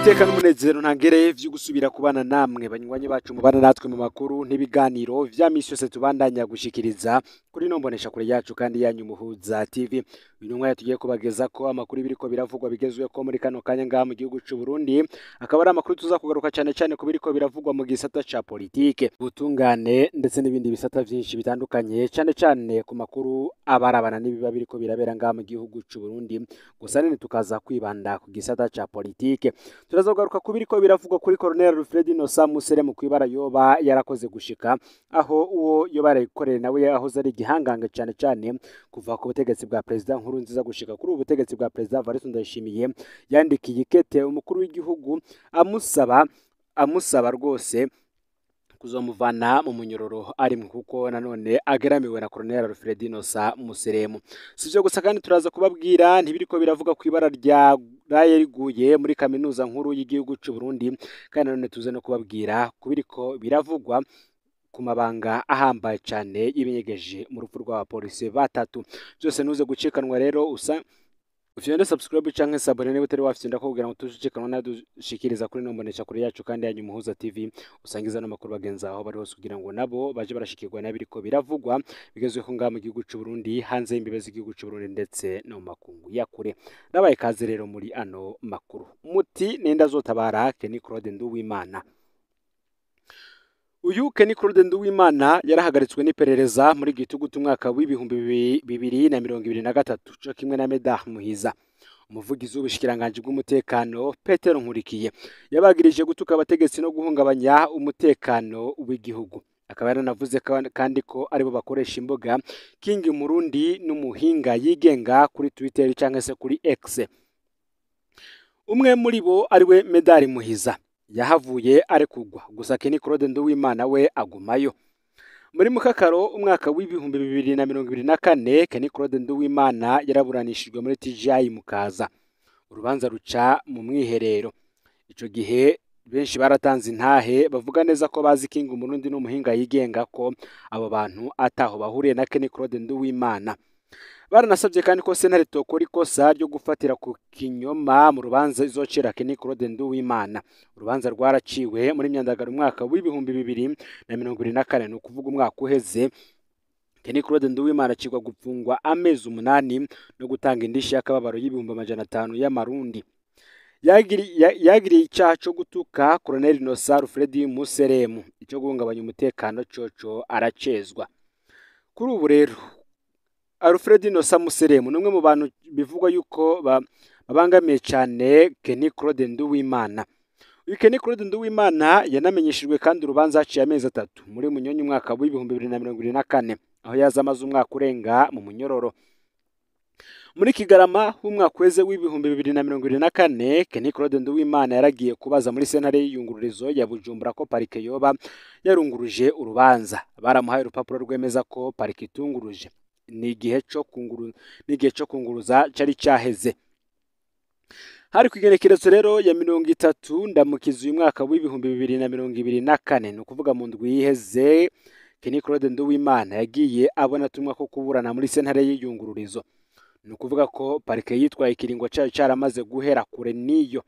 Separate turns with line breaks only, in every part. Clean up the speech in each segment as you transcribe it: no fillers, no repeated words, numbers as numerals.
Niteka n'umunezero ntangere vyo gusubira kubana namwe banywanyi bacu mubana natwe mu makuru n'ibiganiro vya misi yose tubandanya gushikiriza kuri no mbonesha kure yacu kandi yanyu Muhuza TV. Uyu mwanya tugiye kubageza ko amakuru biriko biravugwa bigezweho muri kano kanya ngaha mu gihugu c'u Burundi, akaba ari amakuru tuza kugaruka cyane cyane ku biriko biravugwa mu gisata ca politike, ubutungane ndetse n'ibindi bisata vyinshi bitandukanye, cyane cyane ku makuru abarabana n'ibiba biriko birabera ngaha mu gihugu c'u Burundi. Gusa nene tukaza kwibanda ku gisata ca politike. Turaza kugaruka ku biriko biravugwa kuri Colonel Alfred Innocent Museremu kwibara yoba yarakoze gushika aho uwo yoba yarayikoreye nawe yahoze ari igihangange cyane cyane kuva ku butegetsi bwa Perezida Nkurunziza gushika kuri ubu butegetsi bwa Perezida Evariste Ndayishimiye. Yandikiye ikete umukuru w'igihugu amusaba rwose kuzomuvana mu munyororo arimwo, kuko nanone ageramiwe na Colonel Alfred Innocent Museremu. Sivyo gusa kandi turaza kubabwira ntibiriko biravuga ku ibara rya raye riguye muri kaminuza nkuru y'igihugu c'u Burundi, kandi nanone tuze no kubabwira kubiriko biravugwa ku mabanga ahambaye cyane y'ibinyegeje mu rupfu rw'abapolisi batatu. Byose ntuze gucikanwa rero, usa ufyonde subscribe canke s'abonner niba utari wafyonda ko kugira ngo tujikanwa nadushikiriza kuri nombonesha kure yacu kandi yanyu Muhuza TV. Usangiza n'amakuru bagenzi aho bari hose kugira ngo nabo baje barashikirwa n'abiriko biravugwa bigezweho ngaha mu gihugu c'u Burundi, hanze y'imbibe z'igihugu c'u Burundi ndetse no mu makungu ya kure. Nabaye kaze rero muri ano makuru. Muti nenda azotabara Kenny Claude Nduwimana. Uyu Kenny Claude Nduwimana yarahagaritswe n'iperereza muri gitugutu umwaka w'2023 co kimwe na Medard Muhiza. Umuvugizi w'ubushikiranganji bw'umutekano Petero Nkurikiye yabagirije gutuka abategetsi no guhungabanya umutekano w'igihugu. Akaba yaranavuze kandi ko aribo bakoresha imbuga King Murundi n'umuhinga yigenga kuri Twitter cyangwa se kuri X. Umwe muri bo ariwe Medard Muhiza yahavuye arekugwa, gusa Kenny Claude Nduwimana we agumayo. Muri mukakaro umwaka w'2024 Kenny Claude Nduwimana yaraburanishijwe muri TGI Mukaza, urubanza ruca mu mwiherero. Ico gihe benshi baratanze intahe bavuga neza ko bazi King Murundi n'umuhinga yigenga, ko abo bantu ataho bahuriye na Kenny Claude Nduwimana. Baranasabye kandi ko sentare itokora ikosa ryo gufatira ku kinyoma mu rubanza izocera Kenny Claude Nduwimana. Urubanza rwaraciwe muri myandagaro umwaka w'2024, ni ukuvuga umwaka uheze. Kenny Claude Nduwimana acirwa gupfungwa amezi 8 no gutanga indishi y'akababaro y'ibihumbi 500 y'amarundi. Yagiriye icyaha cyo gutuka Colonel Innocent Alfred Museremu, icyo guhungabanya umutekano coco aracezwa. Kuri ubu rero Alfred Innocent Museremu ni umwe mu bantu bivugwa yuko babangamiye cyane Kenny Claude Nduwimana. Uyu Kenny Claude Nduwimana yanamenyeshejwe kandi urubanza haciye amezi 3 muri Munyonyi umwaka w'2024, aho yaza amaze umwaka urenga mu munyororo. Muri Kigarama h'umwaka weze w'2024 Kenny Claude Nduwimana yaragiye kubaza muri sentare y'iyungururizo ya Bujumbura ko parike yoba yarunguruje urubanza. Baramuhaye urupapuro rwemeza ko parike itunguruje. Ni igihe cyo kunguruza cari cyaheze. Hari kwigerekerezo rero ya 30 ndamukiza uyu mwaka w'2024, ni ukuvuga mu ndwi yiheze. Kenny Claude Nduwimana yagiye abona tumwa ko kuburana muri sentare y'iyungururizo. Ni ukuvuga ko parike yitwaye ikiringo cyayo cyaramaze guhera kure niyo.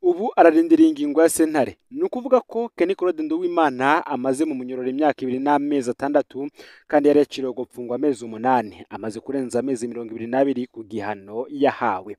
Ubu ararindiriye ingingo ya sentare. Ni ukuvuga ko Kenny Claude Nduwimana amaze mu munyororo imyaka 2 n'amezi 6, kandi yari yakiriwe gupfungwa amezi 8, amaze kurenza amezi 22 ku gihano yahawe.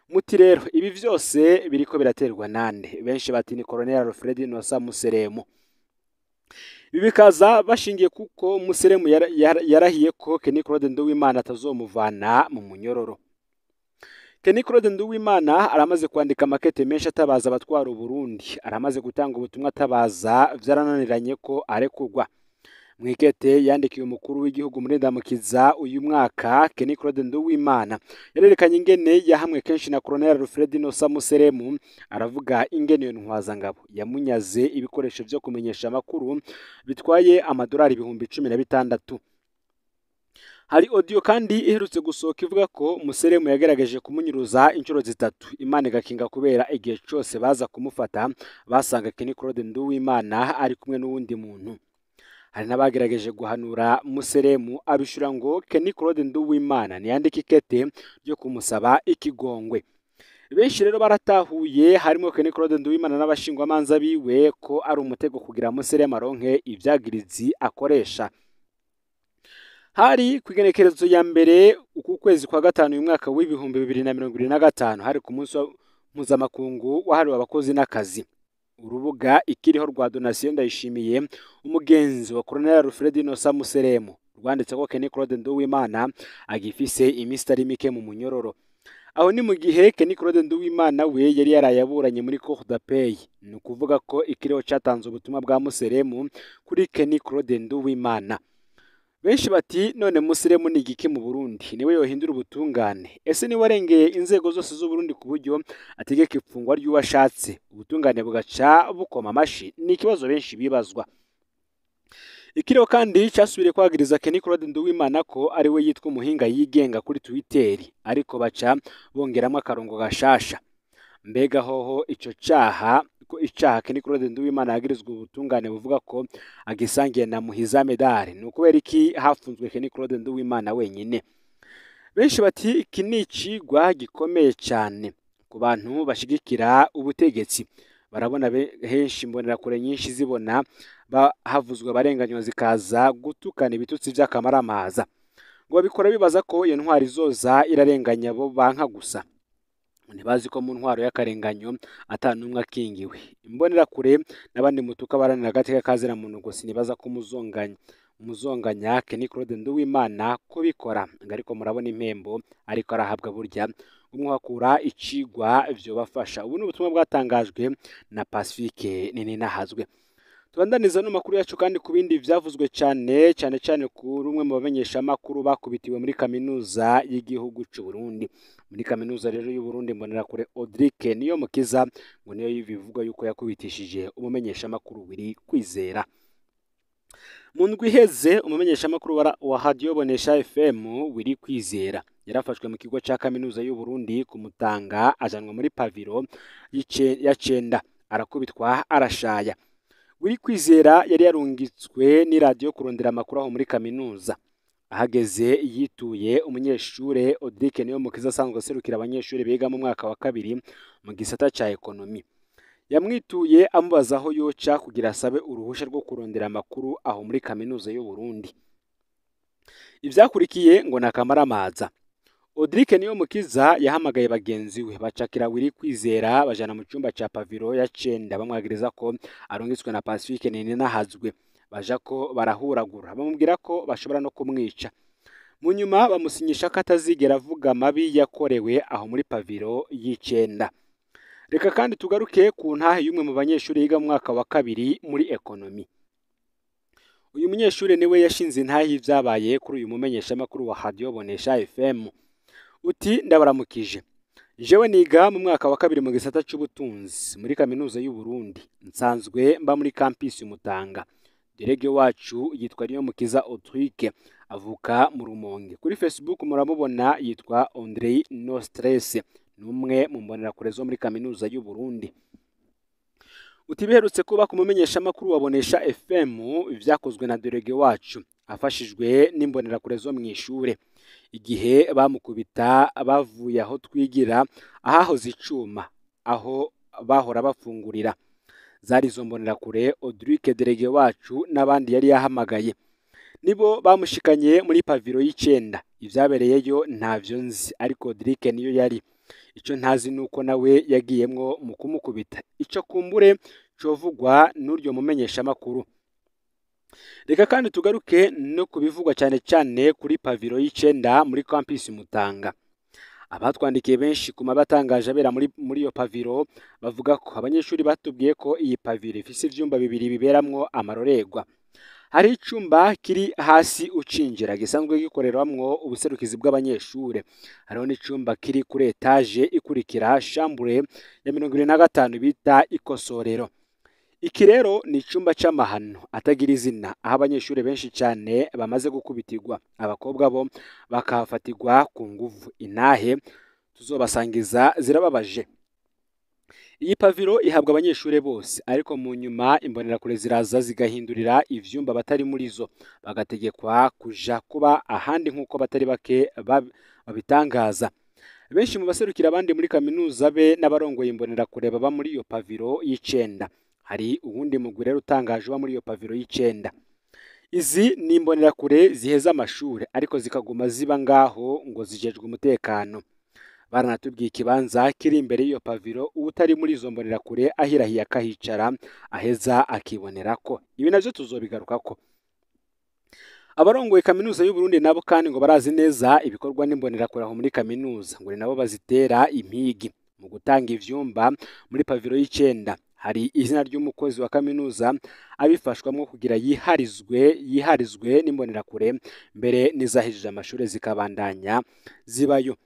Muti rero ibi vyose biriko biraterwa nande? Benshi bati ni Colonel Alfred Innocent Museremu. Ibi bikaza bashingiye kuko Museremu yarahiye ko Kenny Claude Nduwimana atazomuvana mu munyororo. Kenny Claude Nduwimana aramaze kwandika makete menshi atabaza abatwara Burundi, aramaze gutanga ubutumwa atabaza, vyarananiranye ko arekugwa. Mwikete yandikiye umukuru w'igihugu muri Ndamukiza uyu mwaka, Kenny Claude Nduwimana yarerekanye ingene yahamwe kenshi na Colonel Alfred Innocent Museremu. Aravuga ingene iyo ntwazangabo yamunyaze ibikoresho vyo kumenyesha amakuru bitwaye amadolari 16,000. Hari audio kandi iherutse gusohoka ivuga ko Museremu yagerageje kumunyuruza inshuro 3, Imana igakinga kubera igihe cyose baza kumufata basanga Kenny Claude Nduwimana ari kumwe n'uwundi muntu. Hari n'abagerageje guhanura Museremu abishura ngo Kenny Claude Nduwimana niyandike ikete ryo kumusaba ikigongwe. Benshi rero baratahuye, harimo Kenny Claude Nduwimana n'abashingwamanza biwe, ko ari umutego kugira Museremu aronke ivyagirizi akoresha. Hari kw'igenekerezo ya mbere uku kwezi kwa gatanu uyu mwaka w'2025, hari ku munsi mpuzamakungu wahariwe abakozi n'akazi. Urubuga Ikiriho rwa Donatien Ndayishimiye, umugenzi wa Colonel Alfred Innocent Museremu, rwanditse ko Kenny Claude Nduwimana agifise iminsi itari mike mu munyororo. Aho ni mu gihe Kenny Claude Nduwimana we yari yarayaburanye muri Cour d'appel. Ni ukuvuga ko Ikiriho catanze ubutumwa bwa Museremu kuri Kenny Claude Nduwimana. Benshi bati none Museremu ni igiki mu Burundi? Niwe yohindura ubutungane? Ese niwe warengeye inzego zose z'u Burundi ku buryo ategeka ifungwa ry'uwashatse, ubutungane bugaca bukoma amashi? Ni ikibazo benshi bibazwa. Ikiriho kandi cyasubiriye kwagiriza Kenny Claude Nduwimana ko ari we yitwa umuhinga yigenga kuri Twitter, ariko baca bongeramo akarongo gashasha. Mbega hoho ico caha, ko icaha Kenny Claude Nduwimana yagirizwa ubutungane buvuga ko agisangiye na Muhiza Medare, ni ukubera iki hafunzwe Kenny Claude Nduwimana wenyine? Benshi bati iki ni icigwa gikomeye cyane ku bantu bashigikira ubutegetsi. Barabona henshi imbonerakure nyinshi zibona havuzwe abarenganywa zikaza gutukana ibitutsi vy'akamaramaza, ngo babikora bibaza ko iyo ntwari izoza irarenganya bo banka gusa. Ntibazi ko mu ntwaro y'akarenganyo ata n'umwe akingiwe. Imbonerakure n'abandi mutuka baranira agateka kazina muntu, ngo sinibaza ko muzonganya Kenny Claude Nduwimana kubikora, ngo ariko murabona impembo ariko arahabwa, burya umwakura icigwa vyobafasha. Ubu ni ubutumwa bwatangajwe na Pacifique Nininahazwe. Tubandaniza no makuru yacu kandi ku bindi vyavuzwe cyane cyane cyane kuri umwe mu bamenyesha makuru bakubitiwe muri kaminuza y'igihugu c'u Burundi. Muri kaminuza rero y'u Burundi, Imbonerakure Audric niyo mukiza ngo niyo bivugwa yuko yakubitishije umumenyesha makuru Wiri Kwizera. Mu ndwi iheze, umumenyeshamakuru wa Radio Bonesha FM Wiri Kwizera yarafashwe mu kigo ca kaminuza y'u Burundi kumutanga, ajanwa muri paviro ya cenda, arakubitwa arashaya. Wiri Kwizera yari yarungitswe n'iradiyo kurondera amakuru aho muri kaminuza. Ahageze yituye umunyeshure Audric Niyomukiza asanzwe aserukira abanyeshure biga mu mwaka wa kabiri mu gisata ca ekonomi. Yamwituye amubaza aho yoca kugira asabe uruhusha rwo kurondera amakuru aho muri kaminuza y'u Burundi. Ivyakurikiye ngo nakamaramaza. Audric Niyomukiza yahamagaye bagenzi we bacakira Wiri Kwizera, bajana mu cumba ca paviro ya cenda, bamwagiriza ko arungitswe na Pacifique Nininahazwe. Baja ko barahuragura, bamubwira ko bashobora no kumwica. Mu nyuma bamusinyisha ko atazigera avuga amabi yakorewe aho muri paviro y'icenda. Reka kandi tugaruke ku ntahe y'umwe mu banyeshuri yiga mu mwaka wa kabiri muri ekonomi. Uyu munyeshuri niwe yashinze intahe y'ivyabaye kuri uyu mumenyeshamakuru wa Radio Bonesha FM. Uti ndabaramukije. Jewe niga mu mwaka wa kabiri mu gisata c'ubutunzi muri kaminuza y'u Burundi. Nsanzwe mba muri campus Mutanga. Derege wacu yitwa Niyomukiza Audric, avuka mu Rumonge. Kuri Facebook muramubona yitwa Andrei No Stress, ni umwe mu mbonerakure zo muri kaminuza y'u Burundi. Uti biherutse kuba ku mumenyeshamakuru wa Bonesha FM vyakozwe na derege wacu afashijwe n'imbonerakure zo mw'ishure. Igihe bamukubita bavuye aho twigira ahahoze icuma, aho bahora bafungurira. Zari izo mbonerakure, Audric derege wacu n'abandi yari yahamagaye, nibo bamushikanye muri paviro y'icenda. Ivyabereyeyo ntavyo nzi, ariko Audric niyo yari. Ico ntazi nuko nawe yagiyemwo mu kumukubita. Ico kumbure covugwa n'uryo mumenyeshamakuru. Reka kandi tugaruke no kubivugwa cyane cyane kuri paviro y'icenda muri campus Mutanga. Abatwandikiye benshi ku mabatangaje abera muri iyo paviro bavuga ko abanyeshuri batubwiye ko iyi paviro ifise ivyumba bibiri biberamwo amarorerwa. Hari icumba kiri hasi ucinjira gisanzwe gikorerwamwo ubuserukizi bw'abanyeshure. Hariho n'icumba kiri kuri etage ikurikira chambre ya 75 bita ikosorero. Iki rero ni icumba c'amahano atagira izina, aho abanyeshure benshi cyane bamaze gukubitirwa, abakobwa bo bakahafatirwa ku nguvu. Intahe tuzobasangiza zirababaje. Iyi paviro ihabwa abanyeshure bose, ariko mu nyuma imbonerakure ziraza zigahindurira ivyumba batari muri zo, bagategekwa kuja kuba ahandi nk'uko batari bake babitangaza. Benshi mu baserukira abandi muri kaminuza be n'abarongoye imbonerakure baba muri iyo paviro y'icenda. Hari uwundi mugwi rero utangaje uba muri iyo paviro y'icenda. Izi ni imbonerakure ziheza amashure ariko zikaguma ziba ngaho ngo zijejwe umutekano. Baranatubwiye ikibanza kiri imbere y'iyo paviro, uwutari muri izo mbonerakure ahirahiye akahicara aheza akibonerako. Ibi navyo tuzobigarukako. Abarongoye kaminuza y'u Burundi nabo kandi ngo barazi neza ibikorwa n'imbonerakure aho muri kaminuza, ngo ni nabo bazitera impigi mu gutanga ivyumba muri paviro y'icenda. Hari izina ry'umukozi wa kaminuza abifashwamwo kugira yiharizwe n'imbonerakure, mbere n'izahejeje amashure zikabandanya zibayo.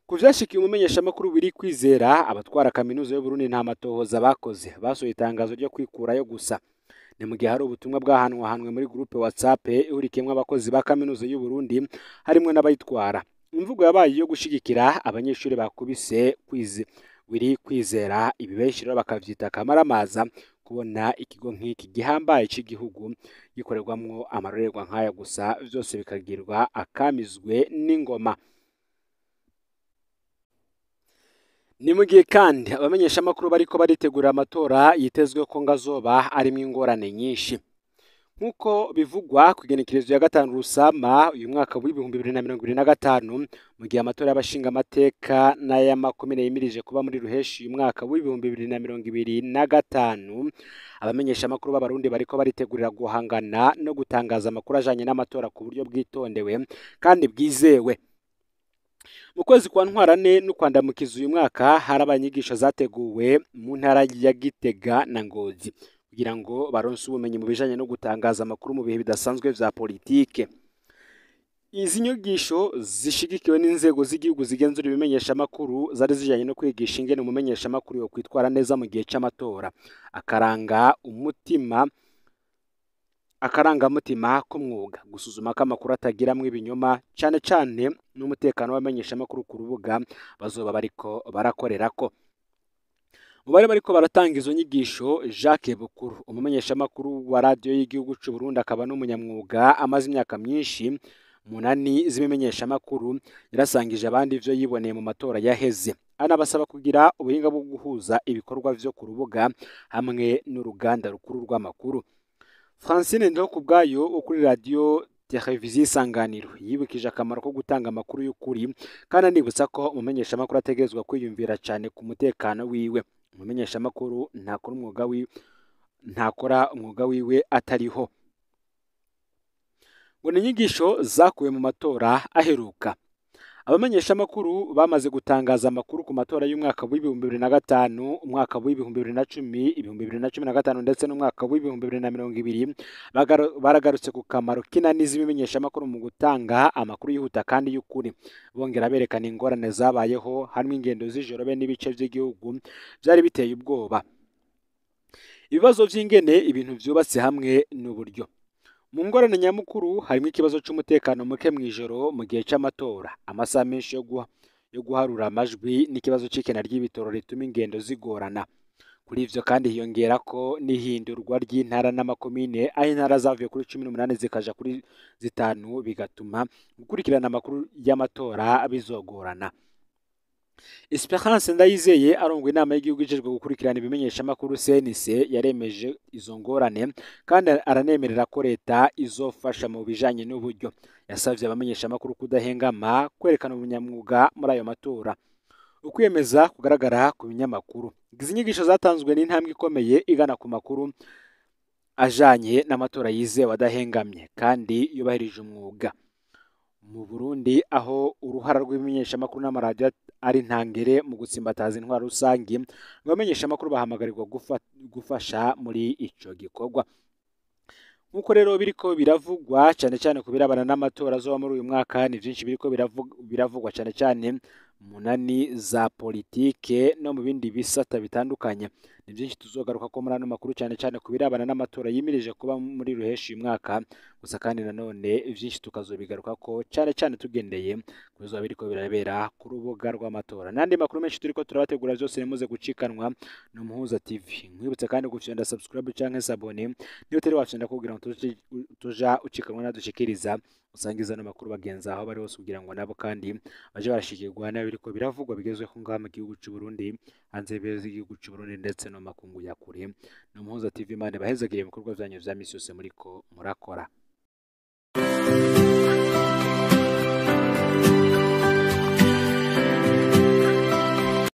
Ku vyashikiye umumenyeshamakuru Willy Kwizera, abatwara kaminuza y'u Burundi nta matohoza bakoze, basohoye itangazo ryo kwikurayo gusa. Ni mu gihe hari ubutumwa bwahanwahanwe muri groupe WhatsApp ihurikiyemwo abakozi ba kaminuza y'u Burundi harimwo n'abayitwara. Imvugo yabaye iyo gushigikira abanyeshuri bakubise Willy Kwizera. Ibi benshi rero bakavyita akamaramaza kubona ikigo nk'iki gihambaye c'igihugu gikorerwamwo amarorerwa nk'aya gusa, vyose bikagirwa akamizwe n'ingoma. Ni mu gihe kandi abamenyeshamakuru bariko baritegurira amatora yitezwe ko ngazoba arimwo ingorane nyinshi. Nk'uko bivugwa ku igenekerezo ya 5 Rusama uyu mwaka w'2025, mu gihe amatora y'abashingamateka n'ay'amakomine yimirije kuba muri Ruheshi uyu mwaka w'2025, abamenyeshamakuru b'Abarundi bariko baritegurira guhangana no gutangaza amakuru ajanye n'amatora ku buryo bwitondewe kandi bwizewe. Mu kwezi kwa Ntwarante n'Ukwandamukiza uyu mwaka harabaye inyigisho zateguwe mu ntara ya Gitega na Ngozi kugira ngo baronse ubumenyi mu bijanye no gutangaza amakuru mu bihe bidasanzwe vya politike. Izi nyigisho zishigikiwe n'inzego z'igihugu zigenzura ibimenyeshamakuru zari zijanye no kwigisha ingene umumenyeshamakuru yokwitwara neza mu gihe c'amatora, akaranga umutima akarangamutima k'umwuga, gusuzuma ko amakuru atagiramwo ibinyoma, cane cane n'umutekano w'abamenyeshamakuru ku rubuga bazoba bariko barakorerako. Mu bari bariko baratanga izo nyigisho, Jacques Bukuru, umumenyeshamakuru wa radiyo y'igihugu c'u Burundi akaba n'umunyamwuga amaze imyaka myinshi munani z'ibimenyeshamakuru, yarasangije abandi ivyo yiboneye mu matora yaheze, anabasaba kugira ubuhinga bwo guhuza ibikorwa vyo ku rubuga hamwe n'uruganda rukuru rw'amakuru. Francine Ndihokubwayo wo kuri radiyo televiziyo Isanganiro yibukije akamaro ko gutanga amakuru y'ukuri, kandi anibutsa ko umumenyeshamakuru ategerezwa kwiyumvira cane ku mutekano wiwe. Umumenyeshamakuru ntakora umwuga wiwe atariho. Ngo ni inyigisho zakuwe mu matora aheruka. Abamenyeshamakuru bamaze gutangaza amakuru ku matora y'umwaka w'2005, umwaka w'2010, 2015 ndetse n'umwaka w'2020 baragarutse ku kamaro k'inani z'ibimenyeshamakuru mu gutanga amakuru yihuta kandi y'ukuri. Bongera berekana ingorane zabayeho harimo ingendo z'ijoro be n'ibice by'igihugu byari biteye ubwoba. Ibibazo vy'ingene ibintu vyubatse hamwe n'uburyo. Mu ngorane nyamukuru harimo ikibazo c'umutekano muke mw'ijoro mu gihe c'amatora, amasaha menshi yo guharura amajwi n'ikibazo c'ikena ry'ibitoro rituma ingendo zigorana. Kuri ivyo kandi hiyongera ko n'ihindurwa ry'intara n'amakomine, aho intara zavuye kuri 18 zikaja kuri 5, bigatuma gukurikirana amakuru y'amatora bizogorana. Esperance Ndayizeye arongoye inama y'igihugu ijejwe gukurikirana ibimenyeshamakuru CNC yaremeje izo ngorane kandi aranemerera ko leta izofasha mu bijanye n'uburyo. Yasavye abamenyeshamakuru kudahengama, kwerekana ubunyamwuga muri ayo matora, ukwiyemeza kugaragara ku binyamakuru. Izi nyigisho zatanzwe n'intambwe ikomeye igana ku makuru ajanye n'amatora yizewe adahengamye kandi yubahirije umwuga. Mu Burundi aho uruhara rw'ibimenyeshamakuru n'amaradiyo ari ntangere mu gutsimbataza intwaro rusangi, abamenyeshamakuru bahamagarirwa gufasha muri ico gikorwa. Nk'uko rero biriko biravugwa cane cane ku birabana n'amatora azoba muri uyu mwaka, ni vyinshi biriko biravugwa cane cane mu nani za politike no mu bindi bisata bitandukanye. Ni byinshi tuzogaruka ko muri ano makuru, cyane cyane ku birabana n'amatora yimirije kuba muri ruheshi uyu mwaka. Gusa kandi nanone byinshi tukazobigaruka ko cyane cyane tugendeye ku bizoba biriko birabera ku rubuga rw'amatora n'andi makuru menshi turiko turabategura. Byose nimuze gucikanwa n'Umuhuza TV. Nkwibutse kandi gufyonda subscribe canke s'abonner niba utari wafyonda, kugira ngo tuja ucikanwa nadushikiriza. Usangiza ano makuru bagenzi aho bari hose, kugira ngo nabo kandi baje barashikirwa n'ibiriko biravugwa bigezweho ngaha mu gihugu c'u Burundi, hanze y'igihugu c'u Burundi, ndetse no makungu ya kure. N'Umuhuza TV. Imana ibahezagire ibikorwa vyanyu vya misi yose muriko murakora.